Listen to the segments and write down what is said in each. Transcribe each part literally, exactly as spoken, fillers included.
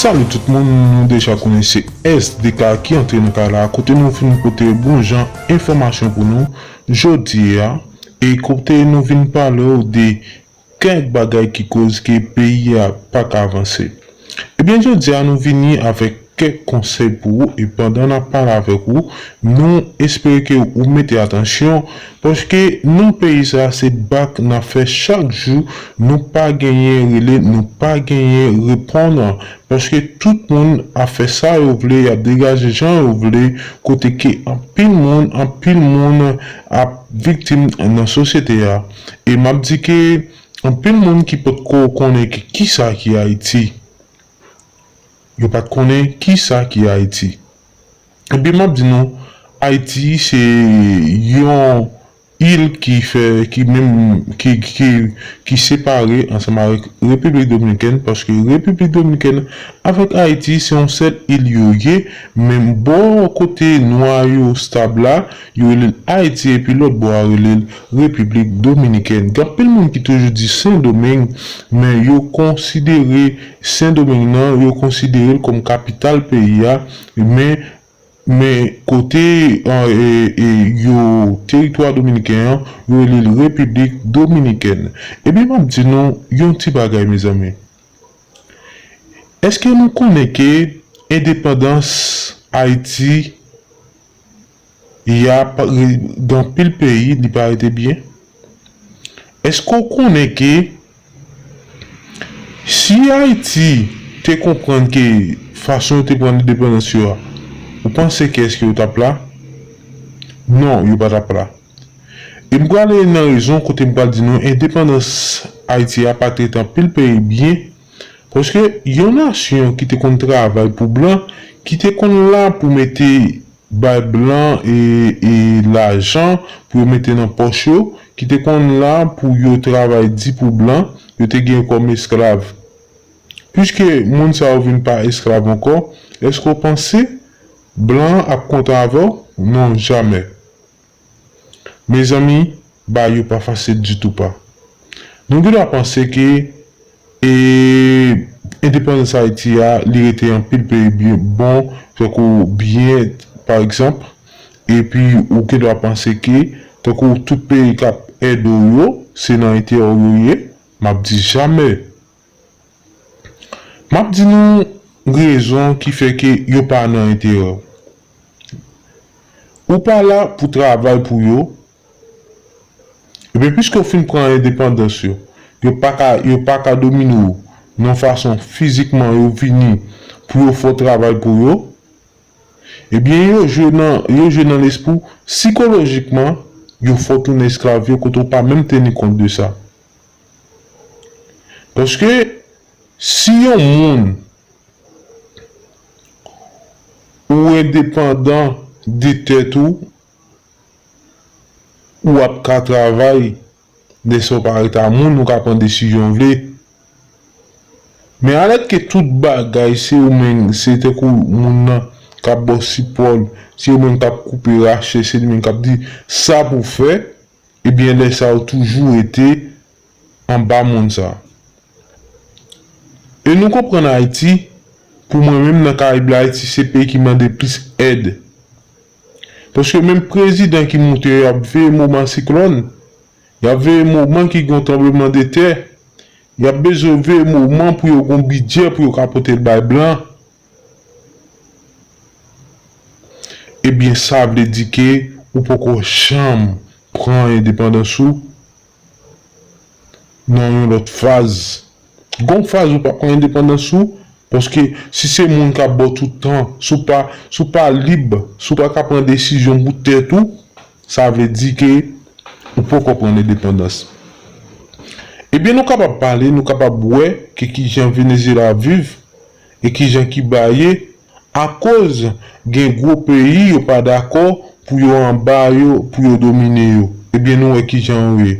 Salut tout moun, nou deja konnen se S D K ki antre nan kay la, kote nou vin pote bon jan enfòmasyon pou nou jodi a, e kote nou vin pale w de kèk bagay ki koz ke peyi a pa ka avanse. Ebyen, jodi a nou vini avèk kèk konsèy pou ou, e pandan n ap pale avèk ou, nou espere ke ou mete atansyon, paske nan peyi sa se bak n ap fè chak jou, nou pa genyen rele, nou pa genyen reponn, paske tout moun ap fè sa yo vle, y ap degaje jan yo vle, kote ke anpil moun, anpil moun ap viktim nan sosyete a. E m ap di ke anpil moun ki potko konnen ki, kisa ki Ayiti. Yo pa t konnen kisa ki Ayiti. Ebyen, m ap di nou, Ayiti se yon il ki fè, ki menm, ki, ki, ki separe ansanm avèk Repiblik Dominikèn, paske Repiblik Dominikèn avèk Ayiti se yon sèl il yo ye, men bò kote nwa yo stab la, yo rele l Ayiti, epi lòt bò a rele l Repiblik Dominikèn. Gen anpil moun ki toujou di Sendomeng, men yo konsidere Sendomeng nan, yo konsidere l kòm kapital peyi a, men, men kote, e, e, e, yo, teritwa dominiken an, yo rele l Repiblik Dominikèn. Ebyen, m ap di nou yon ti bagay, mezanmi. Èske nou konnen ke endepandans Ayiti, y ap, gen anpil peyi, li pa rete byen? Èske w konnen ke si Ayiti te konprann ke fason yo te pran endepandans yo a, ou panse ke èske yo t ap la? Non, yo pa t ap la. E m prale nan rezon kote m pral di nou endepandans Ayiti a pa t ret anpil peyi byen, paske yon nasyon ki te konn travay pou blan, ki te konn la pou mete bay blan e, e lajan pou yo mete nan pòch yo, ki te konn la pou yo travay di pou blan, yo te gen kòm esklav. Piske moun sa yo vin pa esklav ankò, èske w panse blan an ap kontan avè w? Non, jamè. Mezanmi, bagay yo pa fasil ditou pa. Nou gendwa panse ke, e, endepandans Ayiti a, li rete anpil peyi byen bon, tankou byen, pa egzanp, epi ou gendwa panse ke, tankou tout peyi k ap ede w yo, se nan enterè w yo ye, m ap di jamè. M ap di nou rezon ki fè ke yo pa nan enterè w. Ou pa la pou travay pou yo. Ebyen, piske w fin pran endepandans yo, yo pa ka, yo pa ka domine w nan fason fizikman yo vini pou yo fè w travay pou yo. Ebyen, yo jwe nan, yo jwe nan lespri w, sikolojikman, yo fè w tounen esklav yo kote w pa menm teni kont de sa. Paske si yon moun ou endepandan de tèt ou, ou ap ka travay, lè sa w pa ret a moun, ou ka pran desizyon w vle. Men alèske tout bagay se ou menm, se tankou moun nan k ap ba w sipò, se ou menm k ap koupe rache, se li menm k ap di sa pou w fè, ebyen lè sa a ou toujou rete anba moun sa a. E nou konprann Ayiti, pou mwen menm nan Karayib la, Ayiti se peyi ki mande plis èd. Paske menm prezidan ki moute yo, y ap veye moman siklòn, y ap veye moman ki gen tranblemanntè, y ap bezwen veye moman pou yo gen bidjè pou yo ka pote l bay blan. Ebyen, sa vle di ke ou poko janm pran endepandans ou nan yon lòt faz. Gon faz ou pa pran endepandans ou, paske si se moun k ap ba w tout tan, si w pa, si w pa lib, si w pa ka pran desizyon pou tèt ou, sa vle di ke ou poko pran endepandans. Ebyen, nou kapab pale, nou kapab wè ke kijan Venezyela ap viv e kijan Kiba ye, akoz gen gwo peyi yo pa dakò pou yo anba yo, pou yo domine yo. Ebyen, nou wè kijan yo ye.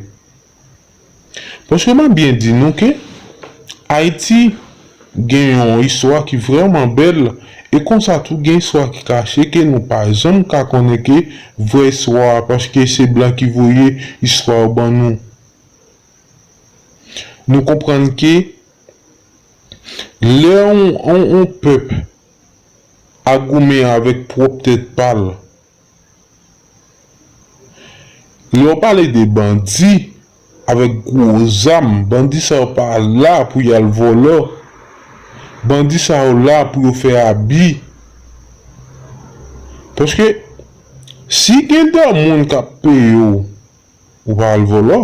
Paske m ap byen di nou ke Ayiti gen yon istwa ki vrèman bèl, e konsa tou gen istwa ki kache ke nou pa janm ka konnen ke vrè istwa a, paske se blan ki voye istwa yo ban nou. Nou konprann ke Lè yon, yon, yon pèp ap goumen avèk pwòp tèt pa l, lè w pale de bandi avèk gwo zam, bandi sa yo pa la pou y al vòlò. Bandi sa yo la pou yo fè abi. Paske si gen de moun k ap peye w, ou pa al vòlò.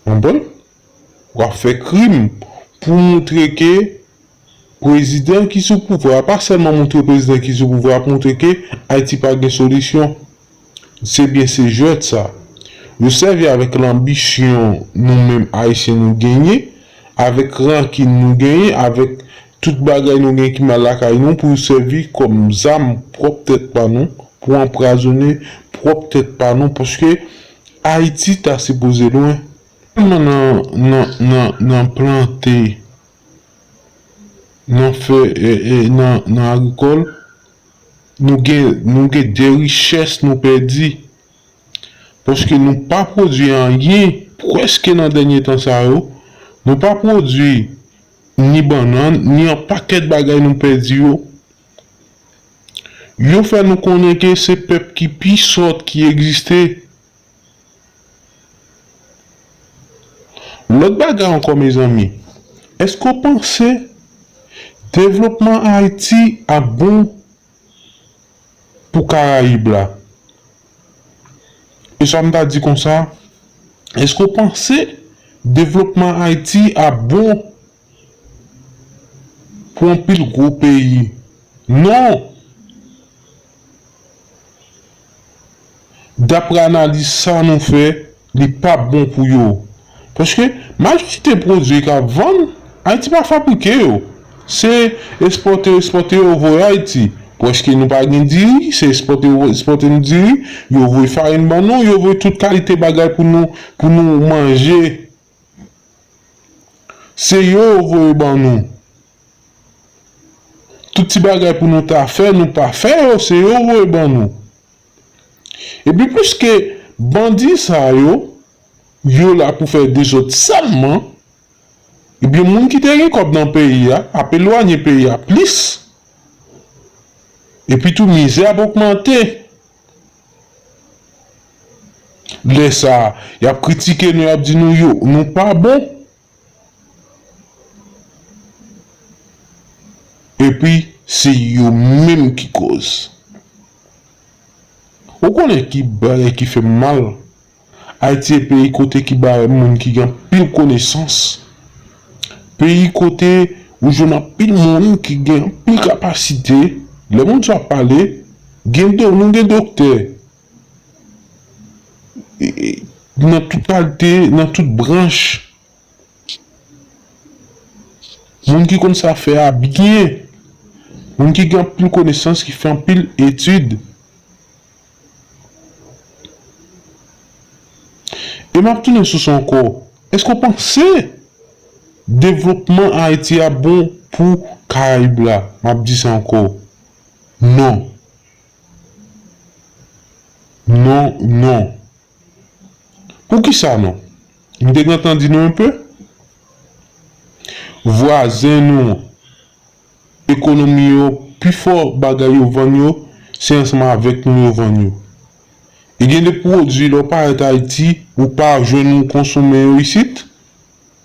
Konprann? W ap fè krim pou moutre ke prezidan ki sou pouvwa a, pa sèlman moutre prezidan ki sou pouvwa a, ap moutre ke Ayiti pa gen solisyon. Se byen se jwèt sa. Yo sèvi avèk lanbisyon nou menm Ayisyen nou genyen, avèk rankin nou genyen, avèk tout bagay nou genyen ki mal lakay nou pou yo sèvi kòm zam pwòp tèt pa nou, pou anpwazonnen pwòp tèt pa nou, paske Ayiti ta sipoze lwen. Sèlman nan, nan, nan, nan plante, nan fè, e, e, nan, nan agrikòl, nou gen, nou gen de richès nou pèdi. Paske nou pa pwodui anyen, prèske nan dènye tan sa yo, nou pa pwodui ni bannann, ni yon pakèt bagay nou pèdi yo. Yo fè nou konnen ke se pèp ki pi sòt ki egziste. Lòt bagay ankò, mezanmi, èske w panse devlopman Ayiti ap bon pou Karayib la? E sa m ta di konsa, èske w panse devlopman Ayiti ap bon pou anpil gwo peyi? Non! Daprè analiz sa nou fè, li p ap bon pou yo. Paske majorite pwodui k ap vann, Ayiti pa fabrike yo. Se ekspòte yo ekspòte yo voye Ayiti. Prèske nou pa gen diri, se ekspòte yo ekspòte nou diri, yo voye farin ban nou, yo voye tout kalite bagay pou nou, pou nou manje. Se yo yo voye ban nou. Tout ti bagay pou nou ta fè, nou pa fè yo, se yo voye ban nou. Epi pliske bandi sa yo, yo la pou fè dezòd sèlman, ebyen moun ki te gen kòb nan peyi a, ap elwanye peyi a plis. Epi tou mizè ap ogmante. Lè sa a, y ap kritike nou, y ap di nou yo, nou pa bon. Epi, se yo menm ki kòz. Ou konnen ki bagay ki fè m mal? Ayiti se peyi kote ki bay moun ki gen anpil konesans. Peyi kote ou jwenn anpil moun ki gen anpil kapasite. Lè moun sa ap pale, gen do, nou gen doktè. E, e, nan tout kalite, nan tout branch. Moun ki konn sa fè a byen. Moun ki gen anpil konesans, ki fè anpil etid. E m ap tounen sou sa ankò. Èske w panse devlopman Ayiti a bon pou Karayib la? M ap di sa ankò. Non. Non, non. Poukisa non? M te gentan di nou enpe. Vwazen nou, ekonomi yo, pifò bagay yo vann yo, se ansanm avèk nou yo vann yo. E gen de pwodui lè w parèt Ayiti, ou pa jwenn ou konsome yo isit.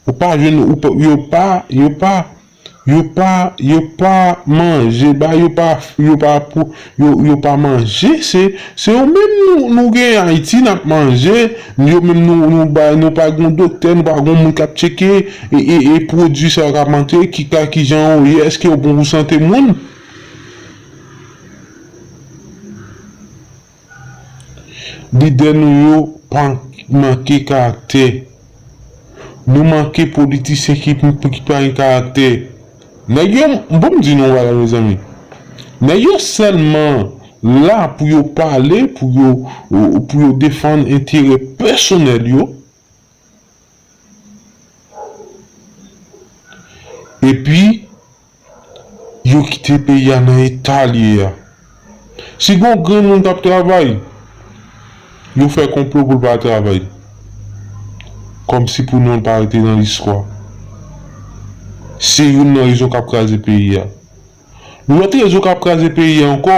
Ou pa jwenn, ou pa, yo pa, yo pa, yo pa, yo pa manje, ba, yo pa, yo pa pou, yo, yo pa manje, se, se yo menm nou, nou gen Ayiti, n ap manje, yo menm nou, nou ba, nou pa gen doktè, nou pa gen moun k ap tcheke, e, e, e pwodui sa yo k ap antre, ki ka, ki jan yo ye, èske yo bon pou sante moun? Lidè nou yo pa manke karaktè. Nou manke politisyen ki, ki pa gen karaktè. Nèg yo, bon, m di nou yon bagay, mezanmi. Nèg yo sèlman la pou yo pale, pou yo, pou yo defann enterè pèsonèl yo. Epi, yo kite peyi a nan eta l ye a. Si gon grenn moun k ap travay, yo fè konplo pou l pa travay. Kòmsi pou non l pa rete nan listwa. Se youn nan rezon k ap kraze peyi a. Lòt rezon k ap kraze peyi a ankò,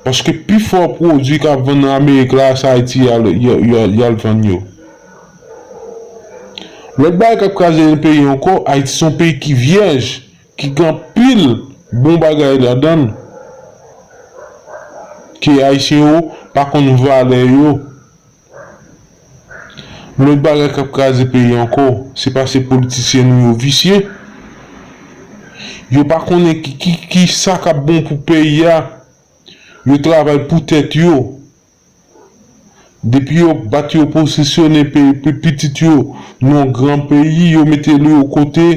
paske pifò pwodui k ap vann nan Amerik la, se Ayiti y al, y, y, y al vann yo. Lòt bagay k ap kraze peyi a ankò, Ayiti se yon peyi ki vyèj, ki gen anpil bon bagay ladan l, ke Ayisyen yo pa konn valè yo. Lòt bagay k ap kraze peyi ankò, se paske politisyen nou yo visye. Yo pa konnen ki, ki, ki sa k ap bon pou peyi a. Yo travay pou tèt yo. Depi yo bat, yo pozisyone pe-, pe-, pitit yo nan yon gran peyi, yo mete yo kote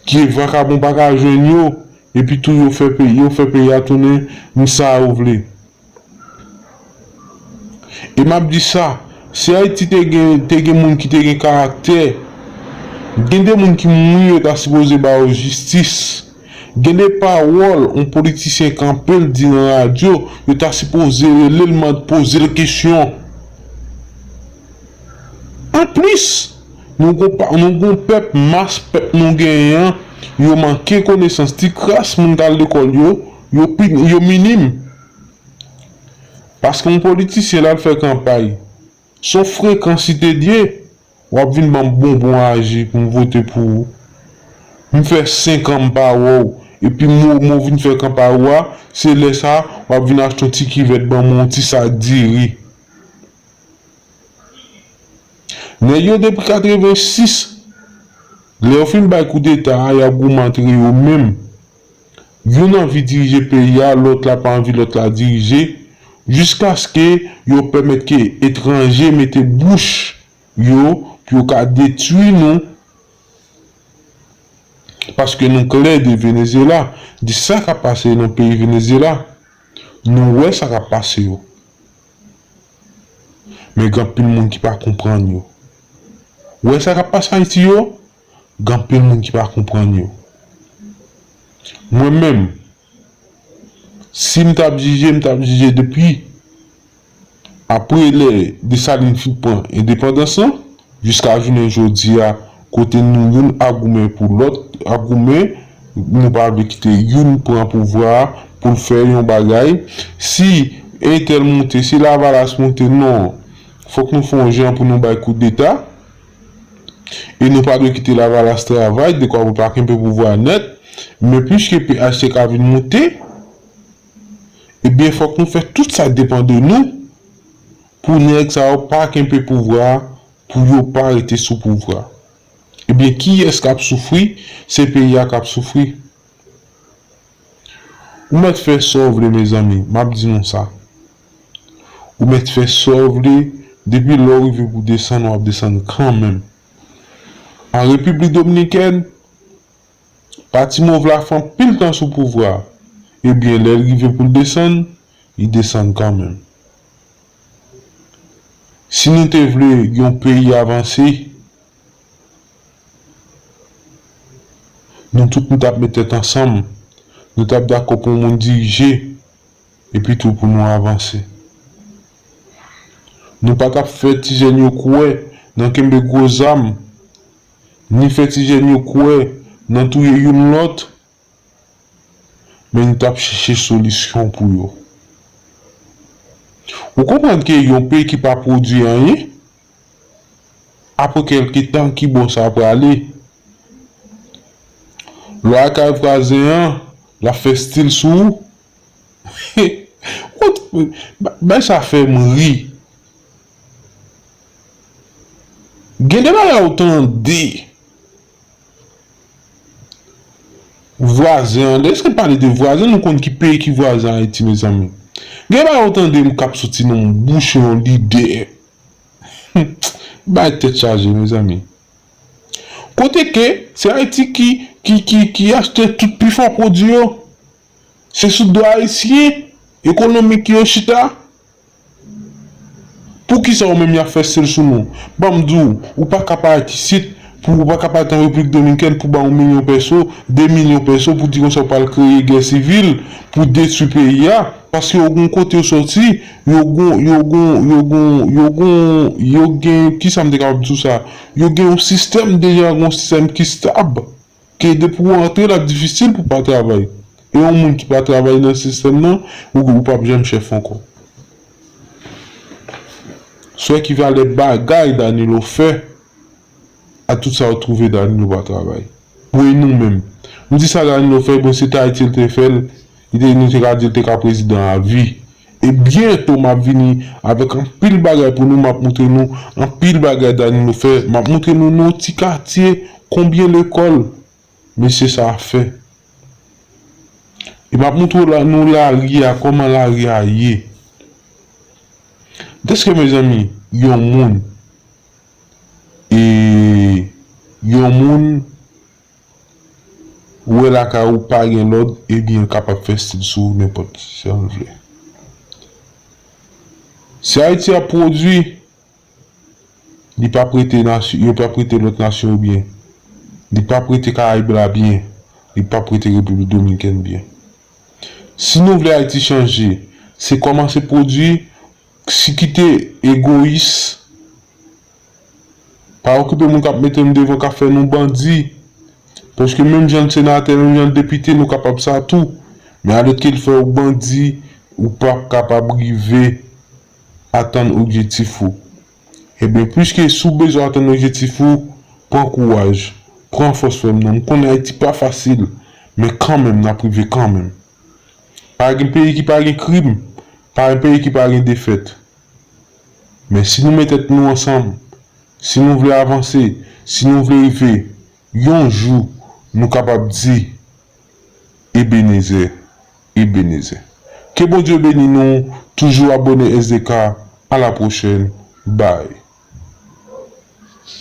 ke vakabon pa ka jwenn yo, epi tou yo fè peyi, yo fè peyi a tounen m sa yo vle. E m ap di sa, si Ayiti te gen, te gen moun ki te gen karaktè, gen de moun ki mouri yo ta sipoze ba yo jistis. Gen de pawòl yon politisyen kanpe l di nan radyo, yo ta sipoze rele l, mande, poze l kesyon. Anplis, nou gon pa, nou gon pèp, mas pèp nou genyen an, yo manke konesans. Ti kras moun k al lekòl yo, yo pi, yo minim. Paske yon politisyen l al fè kanpay, se yon frekan site Dye, w ap vin ban m bonbon aji pou m vote pou ou. M fè senk an m pa wè w, epi moman w vin fè kanpay ou a, se lè sa a, w ap vin achte yon ti kivèt ban mwen, yon ti sak diri. Nèg yo depi katrevensis, lè yo fin bay koudeta a, y ap goumen antre yo menm. Youn anvi dirije peyi a, lòt la pa anvi lòt la dirije, jiskaske yo pèmèt ke etranje mete bouch yo pou yo ka detwi nou. Paske nou klè de Venezyela, de sa k ap pase nan peyi Venezyela. Nou wè sa k ap pase yo. Men gen anpil moun ki pa konprann yo. Ou wè sa k ap pase Ayiti yo? Gen anpil moun ki pa konprann yo. Mwen menm, si m t ap jije, m t ap jije depi apre lè Desalin fin pran endepandans lan, jiska jounen jodi a, kote nou youn ap goumen pou lòt, ap goumen, nou pa vle kite youn pran pouvwa a pou l fè yon bagay. Si entèl monte, si Lavalas monte, non, fòk nou fè yon jan pou nou bay koudeta. E nou pa dwe kite Lavalas travay, dekwa pou l pa kenbe pouvwa a nèt. Men piske P H T K vin monte, ebyen, fòk nou fè tout sa k depann de nou pou nèg sa yo pa kenbe pouvwa a, pou yo pa rete sou pouvwa. Ebyen, kiyès k ap soufri? Se peyi a k ap soufri. Ou mèt fè sa w vle, mezanmi, m ap di nou sa. Ou mèt fè sa w vle, depi lè w rive pou desann, w ap desann kanmenm. An Repiblik Dominikèn, Pati Mov la fè anpil tan sou pouvwa a. Ebyen, lè l rive pou l desann, li desann kanmenm. Si nou te vle yon peyi avanse, nou tout nou t ap met tèt ansanm, nou t ap dakò pou yon moun dirije, epi tou pou nou avanse. Nou pa t ap fè ti jèn yo kwè nan kenbe gwo zam, ni fè ti jèn yo kwè nan touye youn lòt, men nou t ap chèche solisyon pou yo. Ou konprann ke yon peyi ki pa pwodui anyen, apre kèlke tan, ki bò sa prale? Lè w al kay vwazen an, l ap fè stil sou ou. Ou t-, ba-, bay sa fè m ri. Gen de bagay ou tande vwazen an, lè se pale de vwazen, nou konn ki peyi ki vwazen Ayiti, mezanmi. Gen bagay ou tande m k ap soti nan yon bouch yon lidè. Bay tèt chaje, mezanmi. Kote ke se Ayiti ki, ki, ki, ki achte tout pi fò pwodui yo. Se sou do ayisyen ekonomik yo chita. Poukisa ou menm y ap fè stil sou nou? Ban m di w, ou pa ka parèt isit, Pou ou pa ka pati an Repiblik Dominikèn pou ba yon milyon pèso, de milyon pèso pou di konsa ou pral kreye gè sivil pou detwi peyi a. Paske yo gen yon kote yo soti, yo gen, yo gen, yo gen, yo gen, yo gen, kisa m te kapab di sou sa? Yo gen yon sistèm deja, yon sistèm ki stab. Ke depi w antre l ap difisil pou w pa travay. E yon moun ki pa travay nan sistèm nan, ou, ou p ap janm chèf ankò. Sou ki valè bagay Danilo fè a tout sa yo twouve Danilo pa travay. Bon, e nou menm? Nou di sa Danilo fè, bon, se te Ayiti l te fè l, li te, nou te ka di l te ka prezidan a vi. E byento m ap vini avèk anpil bagay pou nou, m ap moutre nou anpil bagay Danilo fè, m ap moutre nou nan yon ti katye konbyen lekòl mesye sa a fè. E m ap moutre w la, nou lari a, kòman lari a ye. Dèske, mezanmi, yon moun, e yon moun, ou wè lakay ou pa gen lòd, ebyen, l kapab fè stil sou ou nenpòt jan l vle. Si Ayiti ap pwodui, li p ap rete nasyon, yo p ap rete lòt nasyon yo byen. Li p ap rete Karayib la byen. Li p ap rete Repiblik Dominikèn byen. Si nou vle Ayiti chanje, se kòmanse pwodui, si kite egoyis, pa okipe moun k ap mete n devan, k ap fè nou bandi. Paske menm jan l senatè, menm jan l depite, nou kapab sa tou. Men alèske l fè w bandi, ou p ap kapab rive atann objektif ou. Ebyen, piske si w bezwen atenn objektif ou, pran kouraj, pran fòs frè m nan. M konnen Ayiti pa fasil, men kanmenm, n ap rive kanmenm. Pa gen peyi ki pa gen krim, pa gen peyi ki pa gen defèt. Men si nou met tèt nou ansanm, si nou vle avanse, si nou vle rive, yon jou, nou kapab di, Ebenezè, Ebenezè. Ke Bondye beni nou, toujou abòne S D K, a la pwochèn, bye.